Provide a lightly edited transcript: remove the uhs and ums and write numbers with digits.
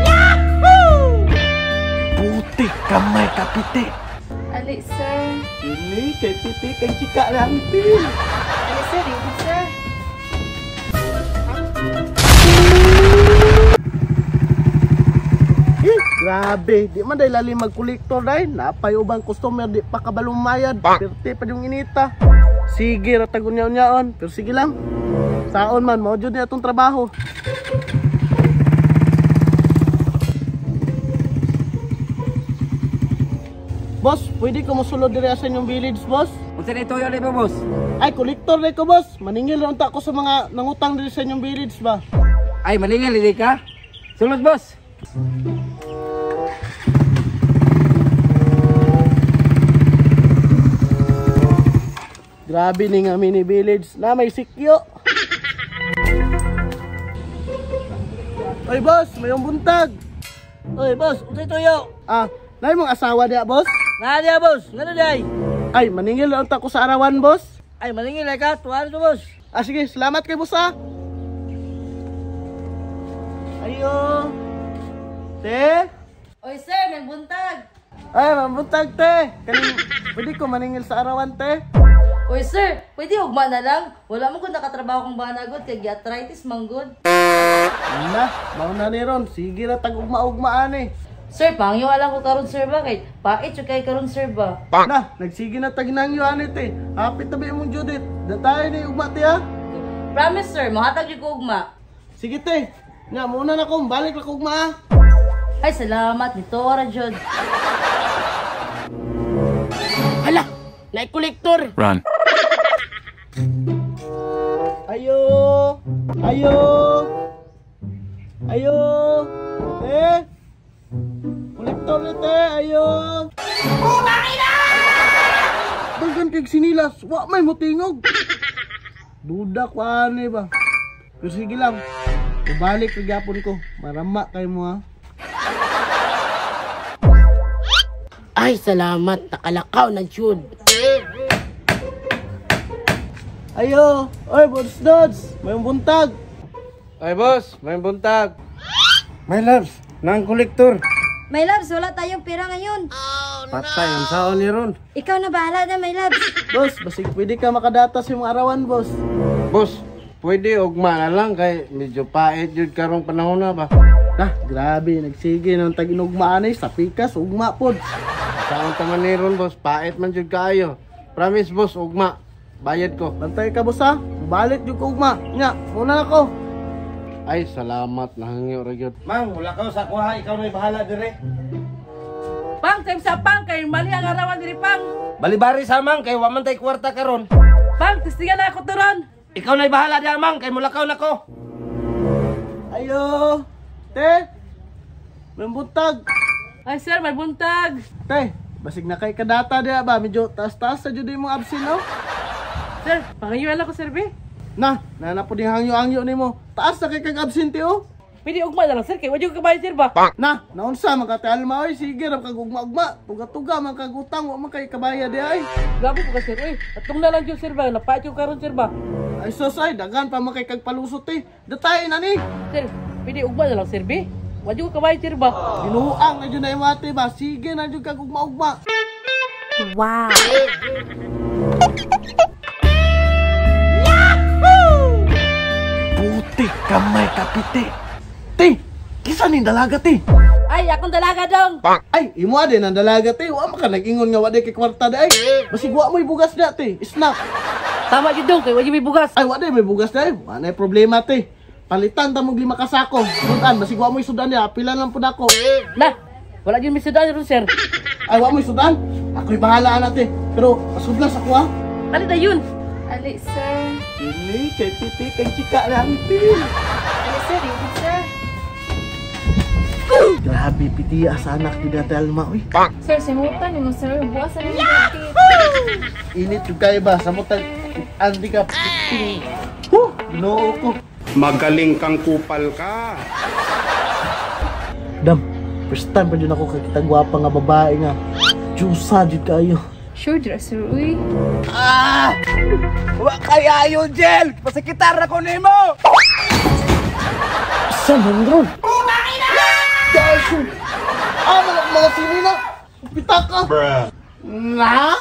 Yahoo! Putik kamay kapite. Ali, sir. Ini kay pitik ang chika lang, ti. Ali, sir. Ingat, sir. Grabe, di man dahil lalim mag-kolektor dahil. Napay ubang customer, di pa kabalumayad. Perte pa yung inita. Sige, ratag unya-unyaon. Pero sige lang. Saon man, mao jud ni atong trabaho. Boss, pwede ko mosulod diri sa inyong village, boss? Unsa na ituyo ni boss? Ay, kolektor na ko, boss. Maningil lang ta ko sa mga nangutang diri sa inyong village ba? Ay, maningil dili ka? Sulod, boss. Grabe ni nga mini village na may sikyo. Oy boss, mayong buntag. Oy boss, unsay tuyo? Ah, nay mong asawa diya, boss? Na diya, boss. Ngano diay? Ay, maningil lang ta ko sa arawan, boss. Ay, maningil ay ka, tuwan to, boss. Ah, sige, salamat kay boss ah. Ayo. Te? Oy sir, may buntag. Ay, mabuntag te. Kaning pwede ko maningil sa arawan, te? Oy sir, pwede ugma na lang. Wala mo gud nakatrabaho kong banagod kay arthritis manggod. Na, mao na ni ron. Sige ra tag ugma-ugma ani. Sir, pangyo alam ko karon sir ba kay pait jud kay karon sir ba. Na, nagsige na tag nangyo ani te. Hapit tabi imong Judith. Datay ni ugma te ha. Promise sir, mohatag jud ko ugma. Sige te. Nya, muna na ko, balik ra ko ugma ha. Ay, salamat nito ra jud. Hala, naay kolektor. Run. Ayo. Ayo. Ayo. Te. Kolektor ni te, ayo. Daghan kay sinilas, wa may motingog. Duda ko ani ba. Pero sige lang. Ubalik kay gyapon ko. Marama kay mo ha. Ay, salamat. Nakalakaw na jud. Ayo. Oy, boss Dods, may buntag. Ay boss, may buntag. My loves, nang kolektor. My loves, wala tayong pera ngayon. Oh, no. Patay, ang saon ni ron. Ikaw na bahala na, my loves. Boss, basig pwede ka makadata sa imong arawan, boss. Boss, pwede ugma na lang kay medyo pait jud karong panahon na ba. Nah, grabe, nagsige nang tag-inugmaan eh, sa pikas, ugma pod. Saon ta man ni ron, boss, pait man jud kaayo. Promise, boss, ugma. Bayad ko. Bantay ka, boss ha. Balik jud ko ugma. Nya, muna na ko. Ay, salamat, nahangyo ra gyud. Mang, wala ka sa kuha, ikaw na'y bahala dire. Pang, time sa pang, kay mali ang arawan diri pang. Balibari sa mang, kay wa man tay kwarta karon. Pang, testingan na ako turon. Ikaw na'y bahala diha, mang, kay mulakaw na ko. Ayo. Te. May buntag. Ay sir, may buntag. Te, basig na kay kadata diha ba? Medyo taas-taas sa jud imong absin, no? Sir, pangayuan ako sir be. Na, nana po din hangyo-hangyo nimo. Taas na kay kag absente oh. Pwede ugma na lang sir, kay wa jud kabayad sir ba? Na, naunsa man ka te Alma oy, sige ra kag ugma-ugma. Tuga-tuga man kag utang, wa man kay kabaya di ay. Grabe po ka sir, oy. Atong na lang jud sir ba, napait yung karon sir ba? Ay sus ay, daghan pa man kay kag palusot eh. Datay na ni. Sir, pwede ugma na lang sir be. Wa jud kabayad sir ba? Ginuang na jud na imo ate ba. Sige na jud kag ugma-ugma. Wow. Putik kamay kapite. Te, kisa ning dalaga te? Ay, akong dalaga dong. Ay, imo din ang dalaga te. Wa man ka nag-ingon nga wa di kay kwarta di ay. Basig wa mo'y bugas da te. Snack. Tama jud dong, kay wa jud may bugas. Ay, wa di may bugas di ay. Wa nay problema te. Palitan ta mog 5 ka sako. Sudan, basig wa mo'y sudan di. Pila lang pud ako. Na, wala jud may sudan ron sir. Ay, wa mo'y sudan. Ako'y bahala na te. Pero pasudlas ako ha. Ali na yun. Ali, sir. Ini kay pitik ang chika lang te. Ali, sir. Ingat, sir. Grabe pitiya sa anak ni Dati Alma oy. Sir, simutan nimo, sir. Buwas na nimo. Init yung kayo ba? Samutang andi ka. Huh, Ginoo ko. Magaling kang kupal ka. Dam, first time pa dyan ako kakita gwapa nga babae nga. Diyosa, dyan kayo. Sure, dira, sir, uy. Ah! Wa kay ayo, Jel! Pasikitar ako nimo! Sa man ron? Daso! Ah, mga sini na! Pitaka! Bruh. Na?